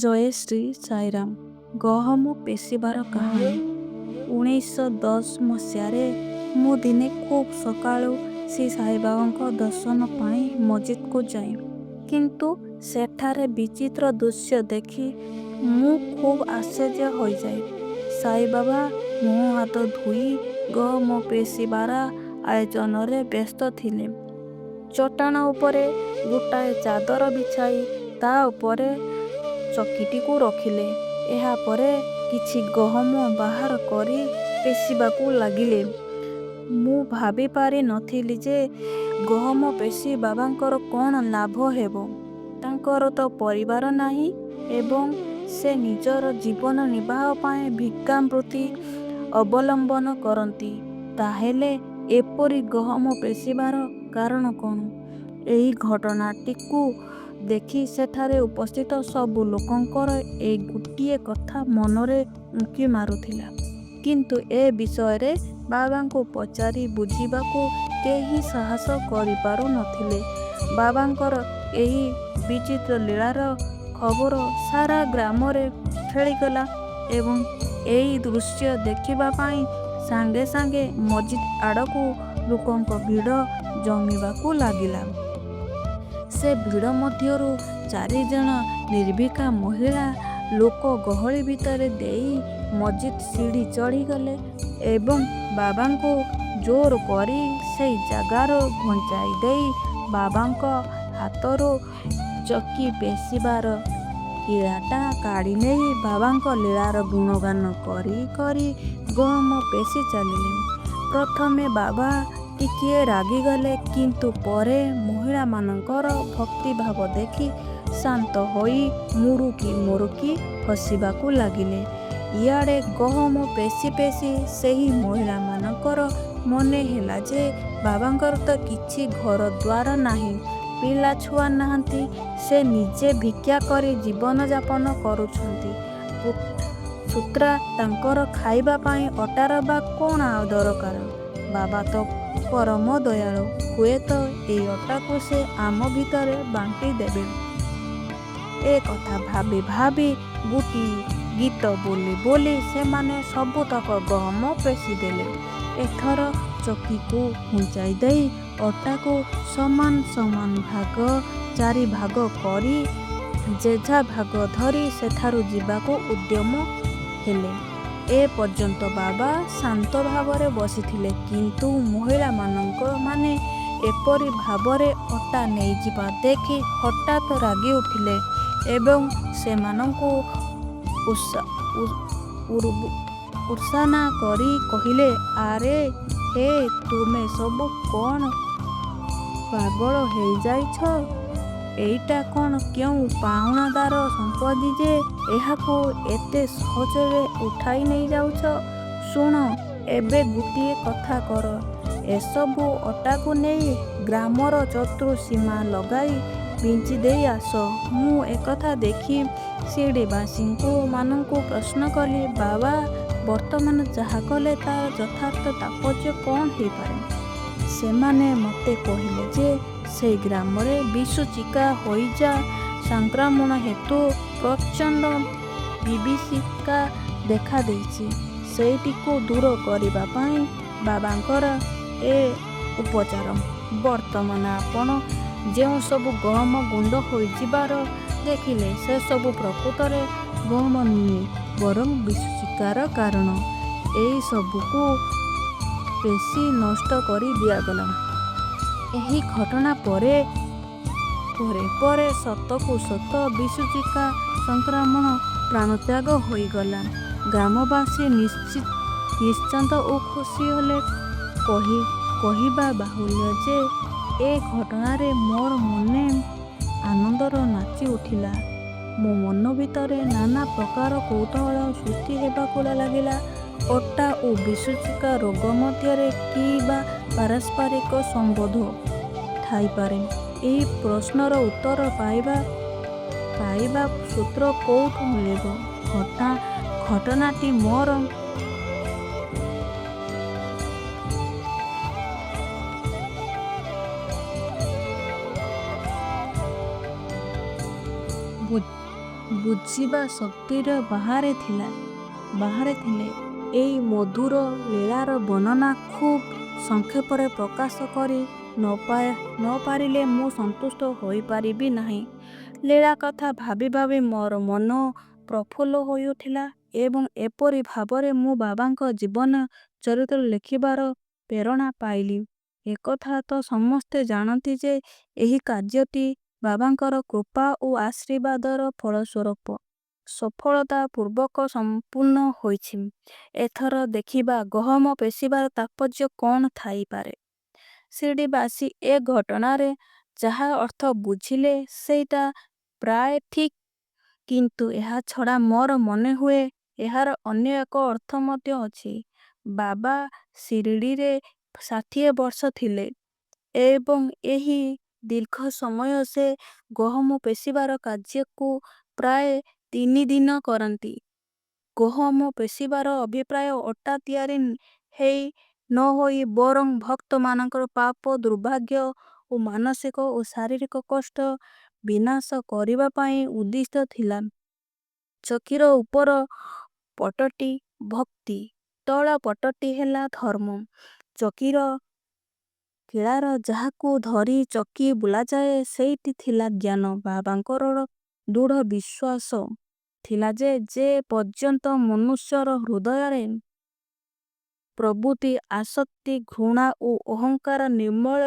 ଜୟ ଶ୍ରୀ ସାଇରାମ। ଗହମ ପେଷିବାର କାହାଣୀ। 1910 ମସିହାରେ ମୁଁ ଦିନେ ଖୁବ୍ ସକାଳୁ ଶ୍ରୀ ସାଇବାବାଙ୍କ ଦର୍ଶନ ପାଇଁ ମସ୍ଜିଦକୁ ଯାଏ। କିନ୍ତୁ ସେଠାରେ ବିଚିତ୍ର ଦୃଶ୍ୟ ଦେଖି ମୁଁ ଖୁବ୍ ଆଶ୍ଚର୍ଯ୍ୟ ହୋଇଯାଏ। ସାଇବାବା ମୁହଁ ହାତ ଧୋଇ ଗହମ ପେଷିବାର ଆୟୋଜନରେ ବ୍ୟସ୍ତ ଥିଲେ। ଚଟାଣ ଉପରେ ଗୋଟାଏ ଚାଦର ବିଛାଇ ତା ଉପରେ ଚକିଟିକୁ ରଖିଲେ। ଏହାପରେ କିଛି ଗହମ ବାହାର କରି ପେଷିବାକୁ ଲାଗିଲେ। ମୁଁ ଭାବିପାରି ନଥିଲି ଯେ ଗହମ ପେଷି ବାବାଙ୍କର କ'ଣ ଲାଭ ହେବ। ତାଙ୍କର ତ ପରିବାର ନାହିଁ ଏବଂ ସେ ନିଜର ଜୀବନ ନିର୍ବାହ ପାଇଁ ଭିକ୍ଷାବୃତ୍ତି ଅବଲମ୍ବନ କରନ୍ତି। ତାହେଲେ ଏପରି ଗହମ ପେଷିବାର କାରଣ କ'ଣ? ଏହି ଘଟଣାଟିକୁ ଦେଖି ସେଠାରେ ଉପସ୍ଥିତ ସବୁ ଲୋକଙ୍କର ଏଇ ଗୋଟିଏ କଥା ମନରେ ଉଙ୍କି ମାରୁଥିଲା। କିନ୍ତୁ ଏ ବିଷୟରେ ବାବାଙ୍କୁ ପଚାରି ବୁଝିବାକୁ କେହି ସାହସ କରିପାରୁ ନଥିଲେ। ବାବାଙ୍କର ଏହି ବିଚିତ୍ର ଲୀଳାର ଖବର ସାରା ଗ୍ରାମରେ ଖେଳିଗଲା ଏବଂ ଏହି ଦୃଶ୍ୟ ଦେଖିବା ପାଇଁ ସାଙ୍ଗେ ସାଙ୍ଗେ ମସ୍ଜିଦ୍ ଆଡ଼କୁ ଲୋକଙ୍କ ଭିଡ଼ ଜମିବାକୁ ଲାଗିଲା। ସେ ଭିଡ଼ ମଧ୍ୟରୁ ଚାରିଜଣ ନିର୍ଭୀକା ମହିଳା ଲୋକ ଗହଳି ଭିତର ଦେଇ ମସ୍ଜିଦ୍ ସିଡ଼ି ଚଢ଼ିଗଲେ ଏବଂ ବାବାଙ୍କୁ ଜୋର କରି ସେଇ ଜାଗାରୁ ଘୁଞ୍ଚାଇ ଦେଇ ବାବାଙ୍କ ହାତରୁ ଚକି ପେଷିବାର କିଳାଟା କାଢ଼ିନେଇ ବାବାଙ୍କ ଲୀଳାର ଗୁଣଗାନ କରି କରି ଗହମ ପେଷି ଚାଲିଲେ। ପ୍ରଥମେ ବାବା ଟିକିଏ ରାଗିଗଲେ, କିନ୍ତୁ ପରେ ମହିଳାମାନଙ୍କର ଭକ୍ତିଭାବ ଦେଖି ଶାନ୍ତ ହୋଇ ମୁରୁକି ମୁରୁକି ହସିବାକୁ ଲାଗିଲେ। ଇଆଡ଼େ ଗହମ ପେଷି ପେଷି ସେହି ମହିଳାମାନଙ୍କର ମନେ ହେଲା ଯେ ବାବାଙ୍କର ତ କିଛି ଘରଦ୍ୱାର ନାହିଁ, ପିଲାଛୁଆ ନାହାନ୍ତି, ସେ ନିଜେ ଭିକ୍ଷା କରି ଜୀବନଯାପନ କରୁଛନ୍ତି, ସୁତରାଂ ତାଙ୍କର ଖାଇବା ପାଇଁ ଅଟାର ବା କ'ଣ ଦରକାର? ବାବା ତ ପରମ ଦୟାଳୁ, ହୁଏତ ଏଇ ଅଟାକୁ ସେ ଆମ ଭିତରେ ବାଣ୍ଟି ଦେବେ। ଏ କଥା ଭାବି ଭାବି ଗୋଟିଏ ଗୀତ ବୋଲି ବୋଲି ସେମାନେ ସବୁତକ ଗହମ ପେଷିଦେଲେ। ଏଥର ଚକିକୁ ଘୁଞ୍ଚାଇ ଦେଇ ଅଟାକୁ ସମାନ ସମାନ ଭାଗ ଚାରିଭାଗ କରି ଯେଝା ଭାଗ ଧରି ସେଠାରୁ ଯିବାକୁ ଉଦ୍ୟମ ହେଲେ। ଏ ପର୍ଯ୍ୟନ୍ତ ବାବା ଶାନ୍ତ ଭାବରେ ବସିଥିଲେ, କିନ୍ତୁ ମହିଳାମାନେ ଏପରି ଭାବରେ ଅଟା ନେଇଯିବା ଦେଖି ହଠାତ୍ ରାଗିଉଠିଲେ ଏବଂ ସେମାନଙ୍କୁ ଭର୍ତ୍ସନା କରି କହିଲେ, ଆରେ ହେ, ତୁମେ ସବୁ କ'ଣ ପାଗଳ ହୋଇଯାଇଛ? ଏଇଟା କ'ଣ କେଉଁ ପାଉଣାଦାର ସମ୍ପତ୍ତି ଯେ ଏହାକୁ ଏତେ ସହଜରେ ଉଠାଇ ନେଇଯାଉଛ? ଶୁଣ, ଏବେ ଗୋଟିଏ କଥା କର। ଏସବୁ ଅଟାକୁ ନେଇ ଗ୍ରାମର ଚତୁଃସୀମା ଲଗାଇ ବିଞ୍ଚିଦେଇ ଆସ। ମୁଁ ଏକଥା ଦେଖି ଶିରିଡ଼ିବାସୀମାନଙ୍କୁ ପ୍ରଶ୍ନ କଲି, ବାବା ବର୍ତ୍ତମାନ ଯାହା କଲେ ତାର ଯଥାର୍ଥ ତାତ୍ପର୍ଯ୍ୟ କ'ଣ ହୋଇପାରେ? ସେମାନେ ମୋତେ କହିଲେ ଯେ ସେହି ଗ୍ରାମରେ ବିସୂଚିକା ହଇଜା ସଂକ୍ରମଣ ହେତୁ ପ୍ରଚଣ୍ଡ ବିଭୀଷିକା ଦେଖାଦେଇଛି। ସେଇଟିକୁ ଦୂର କରିବା ପାଇଁ ବାବାଙ୍କର ଏ ଉପଚାର। ବର୍ତ୍ତମାନ ଆପଣ ଯେଉଁସବୁ ଗହମ ଗୁଣ୍ଡ ହୋଇଯିବାର ଦେଖିଲେ, ସେସବୁ ପ୍ରକୃତରେ ଗହମ ନୁହେଁ, ବରଂ ବିସୂଚିକାର କାରଣ। ଏହିସବୁକୁ ପେଷି ନଷ୍ଟ କରି ଦିଆଗଲା। ଏହି ଘଟଣା ପରେ ପରେ ସତକୁ ସତ ବିସୂଚିକା ସଂକ୍ରମଣ ପ୍ରାଣତ୍ୟାଗ ହୋଇଗଲା। ଗ୍ରାମବାସୀ ନିଶ୍ଚିନ୍ତ ଓ ଖୁସି ହେଲେ। କହିବା ବାହୁଲ୍ୟ ଯେ ଏ ଘଟଣାରେ ମୋର ମନ ଆନନ୍ଦରେ ନାଚି ଉଠିଲା। ମୋ ମନ ଭିତରେ ନାନା ପ୍ରକାର କୌତୂହଳ ସୃଷ୍ଟି ହେବାକୁ ଲାଗିଲା। ଅଟା ଓ ବିସୂଚିକା ରୋଗ ମଧ୍ୟରେ କି ବା ପାରସ୍ପରିକ ସମ୍ବନ୍ଧ ଥାଇପାରେ? ଏହି ପ୍ରଶ୍ନର ଉତ୍ତର ପାଇବା ସୂତ୍ର କୋଉଠୁ ମିଳିବ? ଘଟଣାଟି ମୋର ବୁଝିବା ଶକ୍ତିର ବାହାରେ ଥିଲା ବାହାରେ ଥିଲେ। ଏହି ମଧୁର ଲୀଳାର ବର୍ଣ୍ଣନା ଖୁବ୍ ସଂକ୍ଷେପରେ ପ୍ରକାଶ କରି ନ ପାରିଲେ ମୁଁ ସନ୍ତୁଷ୍ଟ ହୋଇପାରିବି ନାହିଁ। ଲୀଳା କଥା ଭାବି ଭାବି ମୋର ମନ ପ୍ରଫୁଲ୍ଲ ହୋଇଉଠିଲା ଏବଂ ଏପରି ଭାବରେ ମୁଁ ବାବାଙ୍କ ଜୀବନ ଚରିତ୍ର ଲେଖିବାର ପ୍ରେରଣା ପାଇଲି। ଏକଥା ତ ସମସ୍ତେ ଜାଣନ୍ତି ଯେ ଏହି କାର୍ଯ୍ୟଟି ବାବାଙ୍କର କୃପା ଓ ଆଶୀର୍ବାଦର ଫଳସ୍ୱରୂପ ସଫଳତା ପୂର୍ବକ ସମ୍ପୂର୍ଣ୍ଣ ହୋଇଛି। ଏଥର ଦେଖିବା ଗହମ ପେଷିବାର ତାତ୍ପର୍ଯ୍ୟ କଣ ଥାଇପାରେ। ଶିରିଡ଼ିବାସୀ ଏ ଘଟଣାରେ ଯାହା ଅର୍ଥ ବୁଝିଲେ ସେଇଟା ପ୍ରାୟ ଠିକ୍, କିନ୍ତୁ ଏହାଛଡ଼ା ମୋର ମନେହୁଏ ଏହାର ଅନ୍ୟ ଏକ ଅର୍ଥ ମଧ୍ୟ ଅଛି। ବାବା ଶିରିଡ଼ିରେ 60 ବର୍ଷ ଥିଲେ ଏବଂ ଏହି ଦୀର୍ଘ ସମୟ ସେ ଗହମ ପେଷିବାର କାର୍ଯ୍ୟକୁ ପ୍ରାୟ 3 ଦିନ କରନ୍ତି। ଗହମ ପେଷିବାର ଅଭିପ୍ରାୟ ଅଟା ତିଆରି ହେଇ ନ ହୋଇ ବରଂ ଭକ୍ତମାନଙ୍କର ପାପ, ଦୁର୍ଭାଗ୍ୟ ଓ ମାନସିକ ଓ ଶାରୀରିକ କଷ୍ଟ ବିନାଶ କରିବା ପାଇଁ ଉଦ୍ଦିଷ୍ଟ ଥିଲା। ଚକିର ଉପର ପଟଟି ଭକ୍ତି, ତଳ ପଟଟି ହେଲା ଧର୍ମ। ଚକିର କିଳାରେ ଯାହାକୁ ଧରି ଚକି ବୁଲାଯାଏ, ସେଇଟି ଥିଲା ଜ୍ଞାନ। ବାବାଙ୍କର ଦୃଢ଼ ବିଶ୍ୱାସ ଥିଲା ଯେ, ଯେ ପର୍ଯ୍ୟନ୍ତ ମନୁଷ୍ୟର ହୃଦୟରେ ପ୍ରବୃତ୍ତି, ଆସକ୍ତି, ଘୃଣା ଓ ଅହଙ୍କାର ନିର୍ମୂଳ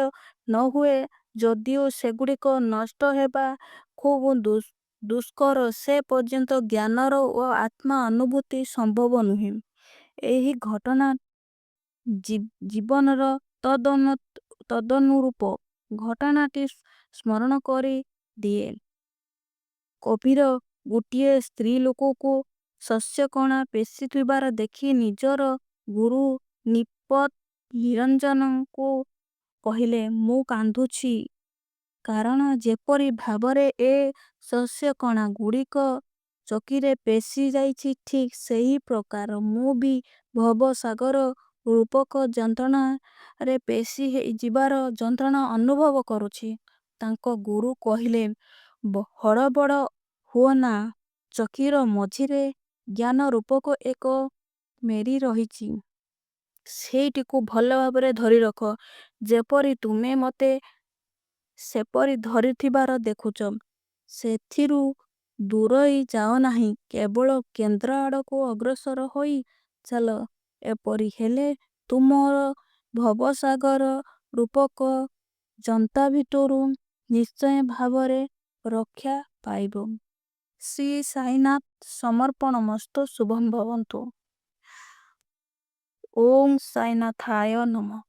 ନ ହୁଏ, ଯଦିଓ ସେଗୁଡ଼ିକ ନଷ୍ଟ ହେବା ଖୁବ୍ ଦୁଷ୍କର, ସେ ପର୍ଯ୍ୟନ୍ତ ଜ୍ଞାନର ଓ ଆତ୍ମାନୁଭୂତି ସମ୍ଭବ ନୁହେଁ। ଏହି ଘଟଣା ଜୀବନର ତଦନୁରୂପ ଘଟଣାଟି ସ୍ମରଣ କରି ଦିଏ। କବୀର ଗୋଟିଏ ସ୍ତ୍ରୀଲୋକକୁ ଶସ୍ୟକଣା ପେଷୁଥିବାର ଦେଖି ନିଜର ଗୁରୁ ନିପତ ନିରଞ୍ଜନଙ୍କୁ କହିଲେ, "ମୁଁ କାନ୍ଦୁଛି, କାରଣ ଯେପରି ଭାବରେ ଏ ଶସ୍ୟକଣାଗୁଡ଼ିକ ଚକିରେ ପେଷି ଯାଇଛି, ଠିକ୍ ସେହି ପ୍ରକାର ମୁଁ ବି ଭବସାଗର ରୂପକ ଯନ୍ତ୍ରଣାରେ ପେଷି ହୋଇଯିବାର ଯନ୍ତ୍ରଣା ଅନୁଭବ କରୁଛି। " ତାଙ୍କ ଗୁରୁ କହିଲେ, "ହଡ଼ବଡ଼ ହୁଅନା। ଚକିର ମଝିରେ ଜ୍ଞାନରୂପକ ଏକ ମେରି ରହିଛି। ସେଇଟିକୁ ଭଲ ଭାବରେ ଧରିରଖ। ଯେପରି ତୁମେ ମୋତେ ସେପରି ଧରିଥିବାର ଦେଖୁଛ। ସେଥିରୁ ଦୂରେଇ ଯାଅନାହିଁ, କେବଳ କେନ୍ଦ୍ର ଆଡ଼କୁ ଅଗ୍ରସର ହୋଇ ଚାଲ। ଏପରି ହେଲେ ତୁମେ ଭବସାଗର ରୂପକ ଯନ୍ତା ଭିତରୁ ନିଶ୍ଚୟ ଭାବରେ ରକ୍ଷା ପାଇବ। ଶ୍ରୀ ସାଇନାଥ ସମର୍ପଣମସ୍ତୁ। ଶୁଭଂ ଭବନ୍ତୁ। ଓଁ ସାଇନାଥାୟ ନମଃ।